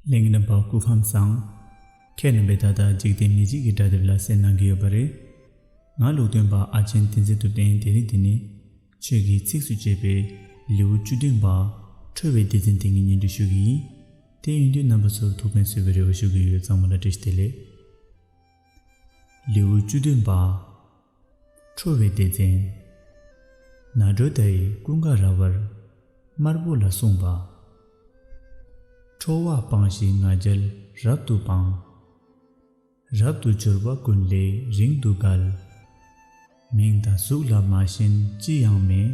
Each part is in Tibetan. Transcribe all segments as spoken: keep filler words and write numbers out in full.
ལྷན་རྒྱས་རྣམ་པ་སྐུ་ཁམས་བཟང་། ཁྱེད་རྣམ་པས་ད་ལྟ་འཇིག་རྟེན་མི་གཅིག་གི་སྒྲ་དེབ་ལ་གསན་གནང་གི་ཡོད་པ་རེད། ང་ལུགས་སྟོན་པ་ཨ་ཆེན་བསྟན་འཛིན་ཐུབ་བསྟན། དེ་རིང་འདི་ནི་ཆོས་ཀྱི་ཚིགས་སུ་བཅད་པའི་ལེའུ་བཅུ་བདུན་པ། ཁྲོ་བའི་སྡེ་ཚན་དེ་ངས་སྙན་སྒྲོན་ཞུ་གི་ཡིན། དེ་ཡིན་དུས་རྣམ་པ་ཚོར་ཐུགས་ཕན་གསོས་པའི་རེ་བ་ཞུ་གི་ཡོད། ཚང་མ་ལ་བཀྲ་ཤིས་བདེ་ལེགས། ལེའུ་བཅུ་བདུན་པ། ཁྲོ་བའི་སྡེ་ཚན། ནཱ་རོ་དཱ་ཡིས་ཀུན་དགའ་ར་བར་དམར་པོ་ལ་གསུངས་པ། ཁྲོ་བ་སྤངས་ཤིག་ང་རྒྱལ་རབ་ཏུ་སྤངས། རབ་ཏུ་གྱུར་པ་ཀུན་ལས་རིང་དུ་བརྒལ། མིང་དང་གཟུགས་ལ་མ་ཞེན་ཅི་ཡང་མེད།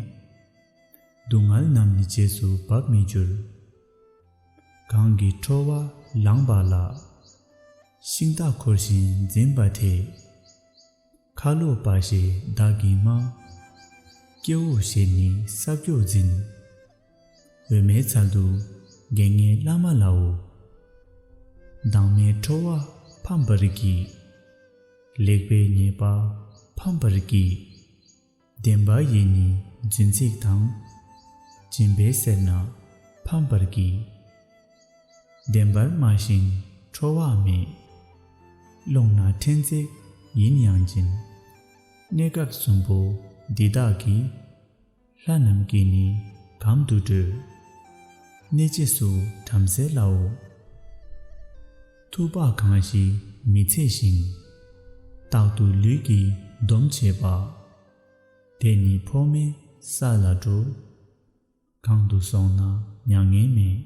སྡུག་བསྔལ་རྣམས་ནི་རྗེས་སུ་འབབ་མི་འགྱུར། གང་གིས་ཁྲོ་བ་ལངས་པ་ལ། ཤིང་རྟ་འཁོར་ཞིང་འཛིན་པ་དེས། ཁ་ལོ་པ་ཞེས་བདག་གིས་སྨྲ། སྐྱེ་བོ་ཞེས་ནི་ས་སྐྱོགས་འཛིན། འོད་མའི་ཚལ་དུ་དགེ་བསྙེན་བླ་མ་ལའོ། སྡང་མའི་ཁྲོ་བ་ཕམ་པར་གྱིས། ལེགས་པའི་ཉེས་པ་ཕམ་པར་གྱིས། བདེན་པ་ཡིས་ནི་རྫུན་ཚིག་དང་། སྦྱིན་པས་སེར་སྣ་ཕམ་པར་གྱིས། བདེན་པར་སྨྲ་ཞིང་ཁྲོ་བ་མེད། ཀློང་ན་ཕྲན་ཚེགས་ཡིན་ཡང་འབྱིན། གནས་སྐབས་གསུམ་པོ་འདི་དག་གིས། ལྷ་རྣམས་ཀྱིས་ནི་གམ་དུ་བགྲོད། གནས་རྗེས་སུ་བྲམ་ཟེ་ལའོ། ཐུབ་པ་གང་ཞིག་མི་འཚེ་ཞིང་། རྟག་ཏུ་ལུས་ཀྱིས་སྡོམ་བྱེད་པ། དེ་ནི་ཕོ་མོའི་ས་ལ་འགྲོ། གང་དུ་སོང་ན་མྱ་ངན་མེད།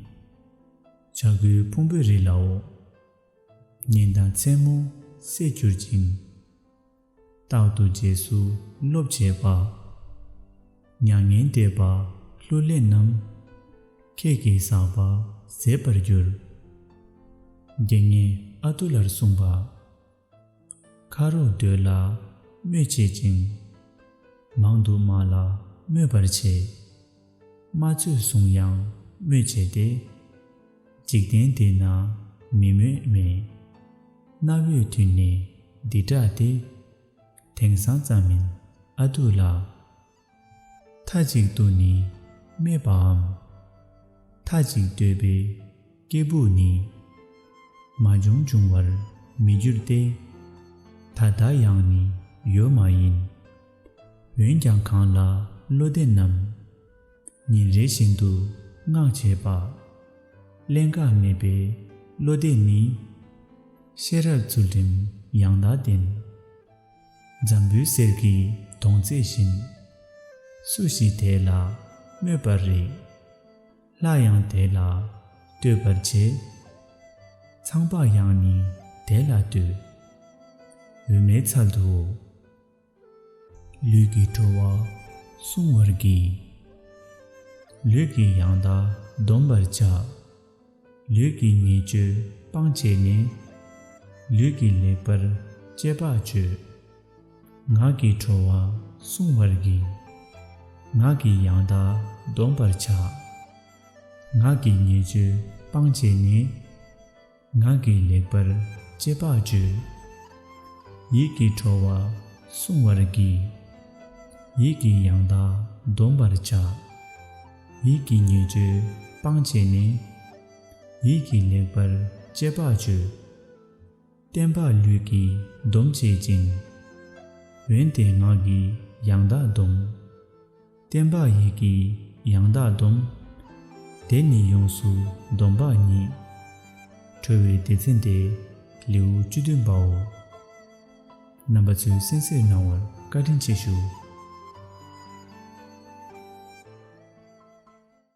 བྱ་རྒོད་ཕུང་པོའི་རི་ལའོ། ཉིན་དང་མཚན་མོ་བསྲེ་གྱུར་ཅིང་། རྟག་ཏུ་རྗེས་སུ་སློབ་བྱེད་པ། མྱ་ངན་འདས་པ་ལྷུར་ལེན་རྣམས། ཁྱེད་ཀྱིས་བསགས་པ་ཟད་པར་འགྱུར། དགེ་བསྙེན་ཨ་ཏུ་ལར་གསུངས་པ། ཁ་རོག་འདོད་ལ་སྨོད་བྱེད་ཅིང་། མང་དུ་སྨྲ་ལ་སྨོད་པར་བྱེད། སྨྲ་ཚོད་བཟུང་ཡང་སྨོད་བྱེད་དེ། འཇིག་རྟེན་འདི་ན་མི་སྨོད་མེད། རྣ་བས་ཐོས་ནས་འདི་སྐྲག་སྟེ། དེང་སང་ཙམ་མིན་ཨ་ཏུ་ལ། མཐའ་གཅིག་ཏུ་ནི་སྨྲས་པའམ། མཐའ་གཅིག་འདོད་པའི་སྐྱེས་བུ་ནི། མ་བྱུང་འབྱུང་བར་མི་འགྱུར་ཏེ། ད་ལྟ་ཡང་ནི་ཡོད་མ་ཡིན། འོན་ཀྱང་གང་ལ་བློ་ལྡན་རྣམས། ཉིན་རེ་བཞིན་དུ་བསྔགས་བྱེད་པ། གླེན་ག་མེད་པའི་བློ་ལྡན་ནི། ཤེས་རབ་ཚུལ་ཁྲིམས་ཡང་དག་ལྡན། འཛམ་བུའི་གསེར་གྱི་དོང་རྩེ་བཞིན། སུ་ཞིག་དེ་ལ་སྨོད་པར་རིགས། ལྷ་ཡང་དེ་ལ་བསྟོད་པར་བྱེད། ཚངས་པ་ཡང་ནི་དེ་ལ་བསྟོད། འོད་མའི་ཚལ་དུའོ། ལུས་ཀྱི་ཁྲོ་བ་བསྲུང་བར་བགྱི། ལུས་ཀྱི་ཡང་དག་སྡོམ་པར་བྱ། ལུས་ཀྱི་ཉེས་སྤྱོད་སྤང་བྱས་ནས། ལུས་ཀྱི་ལེགས་པར་སྤྱད་པ་སྤྱོད། ངག་གི་ཁྲོ་བ་བསྲུང་བར་བགྱི། ངག་གི་ཡང་དག་སྡོམ་པར་བྱ། ངག་གི་ཉེས་སྤྱོད་སྤང་བྱས་ནས། ངག་གི་ལེགས་པར་སྤྱད་པ་སྤྱོད། ཡིད་ཀྱི་ཁྲོ་བ་བསྲུང་བར་བགྱི། ཡིད་ཀྱི་ཡང་དག་སྡོམ་པར་བྱ། ཡིད་ཀྱི་ཉེས་སྤྱོད་སྤང་བྱས་ནས། ཡིད་ཀྱི་ལེགས་པར་སྤྱད་པ་སྤྱོད། བརྟན་པ་ལུས་ཀྱིས་སྡོམ་བྱེད་ཅིང་། འོན་ཏེ་ངག་གིས་ཡང་དག་སྡོམ། བརྟན་པ་ཡིད་ཀྱིས་ཡང་དག་སྡོམ། དེ་ནི་ཡོངས་སུ་སྡོམ་པ་ཉིད། ཁྲོ་བའི་སྡེ་ཚན་དེ་ལེའུ་བཅུ་བདུན་པའོ། རྣམ་པ་ཚོས་གསན་གཟིགས་གནང་བར་བཀའ་དྲིན་ཆེ་ཞུ།